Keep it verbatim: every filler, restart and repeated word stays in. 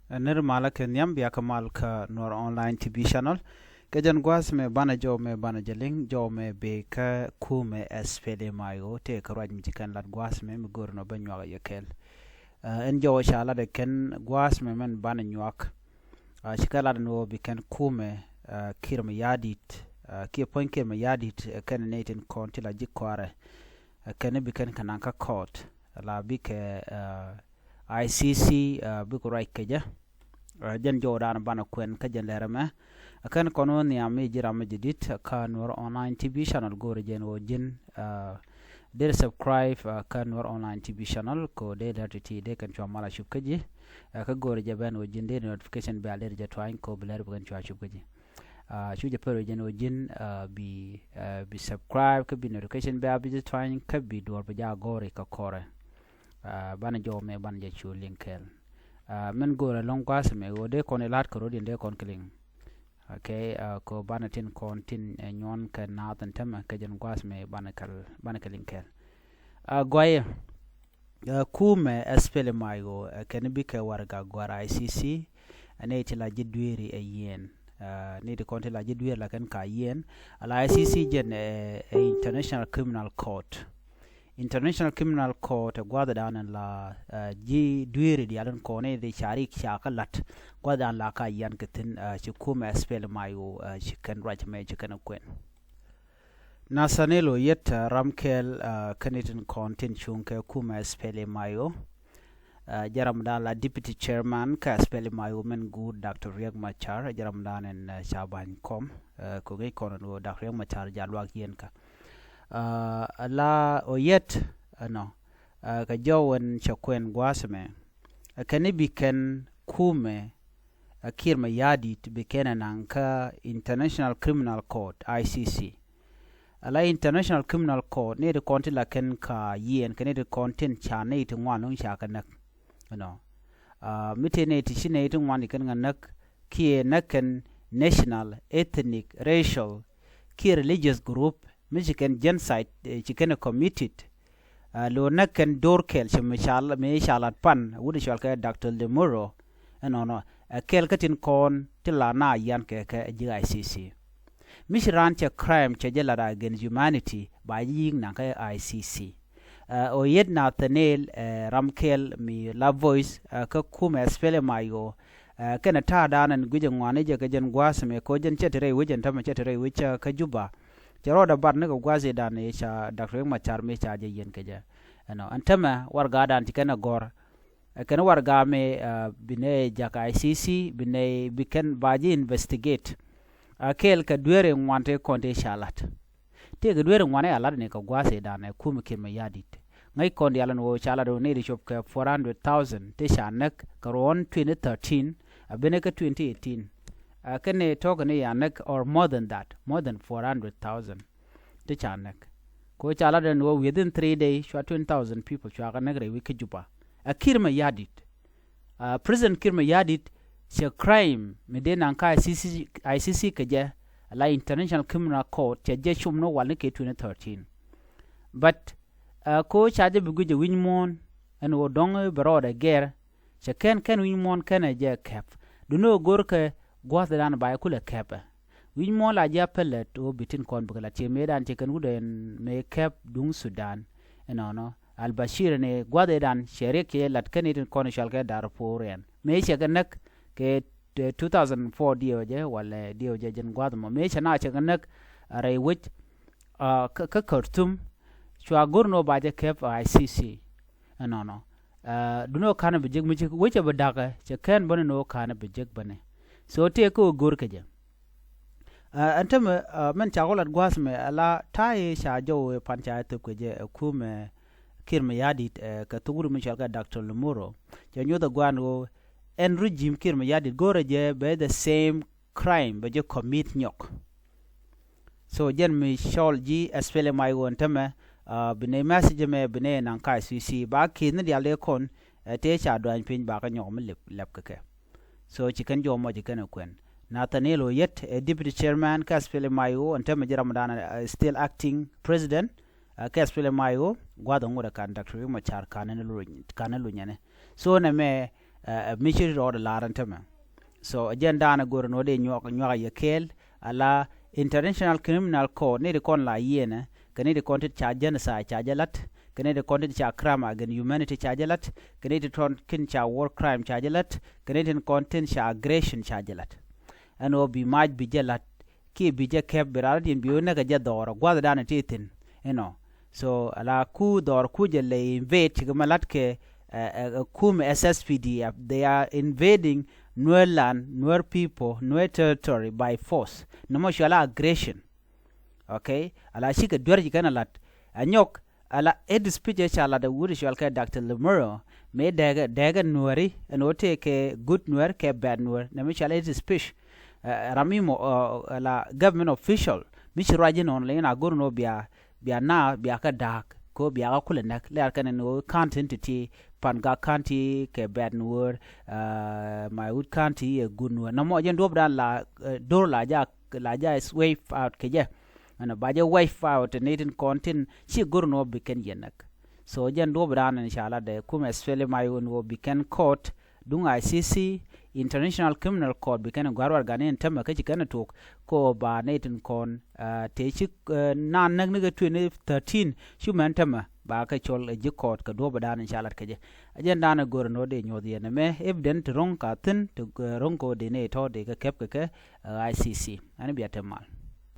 Ɛ nir malä kɛ nhiam bia kä mal kä Nuɔr Online T V Channel. Kɛ jɛn gua̱a̱th mɛ banɛ jɔw mɛ banɛ jɛ liŋ jɔw mɛ bee kä kumɛ S P L M I O tëë kä ruac mi ci kɛn lat gua̱a̱th mɛ mi go̱o̱r nɔ bä nyuak yɛ kɛɛl. Ɛn jɔw ca lat ɛ kɛn gua̱a̱th mɛ mɛn banɛ nyuak. Ci kɛ lat ɛn ɣöö bi kɛn kumɛ Kiir Mayardit kiɛ puɔ̱ny Kiir Mayardit ɛ kɛn nɛy tin kɔn ti la ji̱ kɔaarɛ. Ɛ kɛn bi kɛn kɛ naŋ kä court la bikɛ I C C bikɛ ruac kɛ jɛ. Jɛn jɔwdan banɛ kuɛn kä jɛn lɛr ɛmɛ. Ɛ kɛn kɔn wä nhiam mi ji̱ ram mi ji̱ dit kä Nuɔr Online T V Channel go̱o̱rɛ jɛn wä ji̱n. Deri subscribe kä Nuɔr Online T V Channel ko dee lɛr ti ti dee kɛn cua mal a cup kä ji̱. Kä go̱o̱rɛ jɛ bɛn wä ji̱n dee notification bell deri jɛ tuany ko bi lɛr bi kɛn cua cup kä ji̱. Cu jɛ pär wä jɛn wä ji̱n bi bi subscribe kä bi notification bell bi jɛ tuany kä bi duɔr bi jɛ a go̱o̱ri kä kɔrɛ. Banɛ jɔw mɛ banɛ jɛ cu liŋ kɛɛl. Mɛn go̱o̱rɛ lɔ̱ŋ gua̱a̱th mɛ wä dee kɔn ilat kɛ rot yɛn dee kɔn kɛ liŋ. Okay, ko banɛ tin kɔn tin nyuɔn kɛ naath ɛn tämɛ kɛ jɛn gua̱a̱th mɛ banɛ kɛ liŋ kɛɛl. Guayɛ kumɛ S P L M I O kɛn bikɛ warɛga gua̱a̱r I C C. Nɛy ti la ji̱ dueeri ɛ yieen. Nɛy ti kɔn ti la ji̱ dueeri la kɛn ka yieen. Ala I C C jɛn ɛ International Criminal Court. International Criminal Court ɛ gua̱a̱th dan la ji̱ dueeri diaal in kɔn i̱ di ca rik ca kä la̱t gua̱a̱th dan la ka yian kɛ thi̱n. Ci kumɛ S P L M I O ci kɛn ruac mɛ ci kɛn kuɛn. Nathaniel Oyet ram kɛɛl kɛn itin kɔn tin cuŋ kɛ kumɛ S P L M I O. Jɛ ram dan la deputy chairman kä S P L M I O mɛn guut Doctor Riek Machar jɛ ram dan in ca ba̱ny kɔm. Ko ŋi̱c kɔn in ɣöö Doctor Riek Machar ja luak yien kä. La Oyet ɛnɔ kɛ jɔw in cɛ kuɛn gua̱a̱th mɛ. Kɛn i̱ bi kɛn kumɛ Kiir Mayardit bi kɛn ɛ naŋ kä International Criminal Court, I C C. Ala International Criminal Court ni ti kɔn ti la kɛn ka yiɛn kɛ ni ti kɔn tin ca ni ti ŋuan luŋ ca kɛ näk. Ɛnɔ mi ti ni ti ci ni ti ŋuan ti kɛn ŋa näk kiɛ näk kɛn national, ethnic, racial kiɛ religious group mi ci kɛn genocide ci kɛn committed. Lo näk kɛn dor kɛl ci mi ca lat pan wut cual kɛ Doctor Lemuro. Ɛnɔnɔ ɛ kɛl kä tin kɔn ti la na yan kɛ kɛ ji̱ I C C. Mi ci raan cɛ crime cɛ jɛ lat against humanity ba ji̱ yi̱k naŋ kä I C C. Ɛ Oyet Nathaniel ɛ ram kɛl mi la voice kä kumɛ S P L M I O. Kɛnɛ ta̱a̱ da̱a̱n ɛn gui̱c ɛŋuan i̱ jɛ kɛ jɛn gua̱a̱th mɛ ko jɛn cɛ ti rɛy wec ɛn tämɛ cɛ ti rɛy wec kä Juba. Cɛ rɔɔdɛ bar ni kɛ gua̱a̱th i̱ da̱a̱n i̱ ca Doctor Riek Machar mi ca jɛ yiɛn kɛ jɛ. Ɛnɔ ɛn tämɛ warɛga da̱a̱n ci kɛn ɛ gɔ̱r. Ɛ kɛn warɛga mi bi nɛ jak I C C bi nɛ bi kɛn ba ji̱ investigate. A kɛɛl kɛ dueeri ŋuan ti kɔn ti ca lat. Tëëkɛ dueeri ŋuan ɛ a lat ni kɛ gua̱a̱th i̱ da̱a̱n ɛ kumɛ Kiir Mayardit. Ŋäc kɔn diaal ɛn ɣöö ca lat ɣöö nɛy ti cop kɛ four hundred thousand ti ca näk kɛ ruɔ̱n twenty thirteen a ben kä twenty eighteen. Ɛ kɛn ni tɔ̱ kɛn ni ya näk or more than that, more than four hundred thousand ti ca näk. Ko ca lat ɛn ɣöö within three day cua twenty thousand people cua kɛ näk rɛy wec kä Juba. Ɛ Kiir Mayardit. President Kiir Mayardit cɛ crime mi dee naŋ kä I C C, I C C kɛ jɛ la International Criminal Court cɛ jɛ cum ni wal ni kɛ twenty thirteen. But ko ca jɛ bi guic ɛ wi̱ny muɔ̱ɔ̱n ɛn ɣöö dɔ̱ŋ bɛ rɔɔdɛ gɛr cɛ kɛn kɛn wi̱ny muɔ̱ɔ̱n kɛn ɛ jɛ kɛp. Duni ɣöö go̱rkɛ gua̱thdan ba jɛ kulɛ kɛpɛ. Wi̱ny muɔ̱ɔ̱n la jɛ a pälät ɣöö bi tin kɔn bikɛ la tiee mëëdan cɛ kɛn wut ɛn mëë kɛp duŋ Sudan. Ɛnɔnɔ Al Bashir ni gua̱th i̱ dan cɛ riɛk cɛ lat kɛn i̱ tin kɔn i̱ cɔal kɛ Darfur ɛn mëë cɛ kɛ näk kɛ two thousand four diɛw jɛ walɛ diɛw jɛ jɛn gua̱th mɔ mëë cɛ na cɛ kɛ näk a rɛy wec. Kä Khartoum cua go̱r ni wä ba jɛ kɛp I C C. Ɛnɔnɔ duni wä ka̱n bi jek mi cɛ wecɛ bi da̱kɛ cɛ kɛn bäni ni wä ka̱n bi jek bäni. So tëë kä wä go̱r kɛ jɛ. Ɛn tämɛ mɛn ca wä lat gua̱a̱th mɛ ala ta̱a̱ i̱ ca jɔw i̱ pan ca i̱ thop kɛ jɛ ɛ kumɛ Kiir Mayardit ɛ kɛ thuk wut mi cɔal kɛ Doctor Lemuro. Cɛ nyuɔth ɛ gua̱a̱n ɣöö ɛn regime Kiir Mayardit go̱rɛ jɛ bɛ the same crime bɛ jɛ commit nyɔk. So jɛn mi cɔl ji̱ S P L M I O ɛn tämɛ bi nɛy message mɛ bi nɛy naŋ kac C C ba ki̱th ni diaal dee kɔn ɛ tëë ca duany piny ba kä nyɔk mi lɛp lɛp kɛ kɛ. So ci kɛn jɔw mɔ ci kɛn ɛ kuɛn. Nathaniel Oyet ɛ deputy chairman kä S P L M I O ɛn tämɛ ji̱ Ramadan ɛ still acting president kä S P L M I O gua̱th ɛ ŋut ɛ kan Doctor Riek Machar kan ɛ lunyɛnɛ. So nɛ mɛ ɛ mi ci rɔɔdɛ la̱r ɛn tämɛ. So ɛ jɛn da̱a̱n ɛ go̱r ɛn ɣöö dee nyuak nyuak ɛ yɛ kɛɛl ala International Criminal Court ni ti kɔn la yiëënɛ kɛ ni ti kɔn ti ca genocide ca jɛ la̱t, kɛ ni ti kɔn ti ca crime against humanity ca jɛ la̱t, kɛ ni ti kɔn tin ca war crime ca jɛ la̱t, kɛ ni ti kɔn tin ca aggression ca jɛ la̱t. Ɛn ɣöö bi mac bi jɛ la̱t kiɛ bi jɛ kɛp bi ral diɛn bi wä näk ɛ jɛ dhɔr ɛ gua̱th dan ɛ ti thi̱n, you know. So ala ku dhɔr ku jɛ lɛ invade cikɛ mɛ la̱t kɛ ɛ ɛ kum S S P D F, they are invading Nuer land, Nuer people, Nuer territory by force. Nɔmɔ cuala aggression. Okay, ala cikɛ duer ci kɛn a lat a nyɔk. Ala hate speech ɛ ca lat a wut cual kɛ Doctor Lemuro, mëë dɛɛkɛ dɛɛkɛ Nuɛri ɛn ɣöö tëë kɛ good Nuer kɛ bad Nuer, nɛ mi cual hate speech. Ɛ ram mi mɔ ɛ ala government official mi ci ruac inɔn lɛ in a go̱r in ɣöö bia bia na bia kɛ da̱a̱k kɛ ɣöö bia kɛ kulɛ näk lɛɛr kɛn in ɣöö ka̱n tin ti ti Pangak County kɛ bad Nuer, ɛ Maiwut County ɛ good Nuer. Nɔmɔ jɛn duɔ̱p dan la ɛ do̱r la ja la ja wipe out kɛ jɛ. Ɛn ba jɛ wipe out ni tin kɔn tin ci go̱r in ɣöö bi kɛn yɛ näk. So jɛn duɔ̱p dan in ca la dɛ kum especially Maiwut in ɣöö bi kɛn court duŋ I C C, International Criminal Court, bi kɛn gua̱r warɛgani in tämɛ kä ci kɛn tok ko ba ni tin kɔn ɛ tëë ci ɛ naan näk ni kɛ twenty thirteen cu mɛn tämɛ ba kɛ cɔl ɛ ji̱ court kɛ duɔ̱p dan in ca lat kɛ jɛ. Ɛ jɛn dan in go̱r in ɣöö dee nyuɔ̱th yɛn ɛmɛ evident ti ro̱ŋ ka thi̱n ti ɛ ro̱ŋ ko dee ni tɔ̱ dee kɛ kɛp kɛ kɛ ɛ I C C. Ɛn bia te mal.